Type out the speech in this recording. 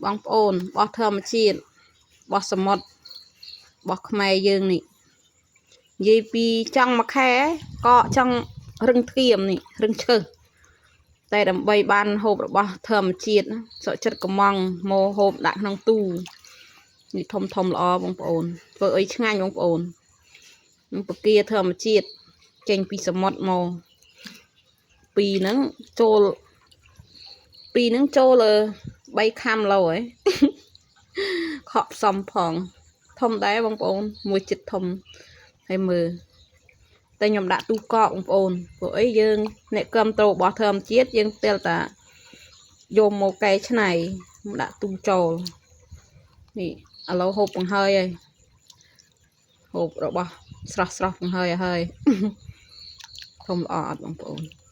បងប្អូនបោះធម្មជាតិបោះសមុទ្រ បោះខ្មែរយើងនេះនិយាយពីចង់មួយខែក៏ចង់រឹងធៀមនេះរឹងឆ្កឹះតែដើម្បីបានហូបរបស់ធម្មជាតិណាសុខចិត្តកំងមកហូបដាក់ក្នុងទូនេះធំធំល្អបងប្អូនធ្វើអីឆ្ងាញ់បងប្អូននឹងពគាធម្មជាតិចេញពីសមុទ្រមកពីរហ្នឹងចូលពីរហ្នឹងចូលលើ3ខាំឡូហ៎ ខកផ្សំផង ធំដែរបងប្អូនមួយចិត្តធំហើយមើលតែខ្ញុំដាក់ទូកកបងប្អូនព្រោះអីយើងអ្នកគ្រប់ត្រូលរបស់ធម្មជាតិយើងទែលតាយកមកកែច្នៃមកដាក់ទូចូលនេះឥឡូវហូបបង្ហើយហើយហូបរបស់ស្រស់ស្រស់បង្ហើយឲ្យហើយ ធំល្អអត់បងប្អូន។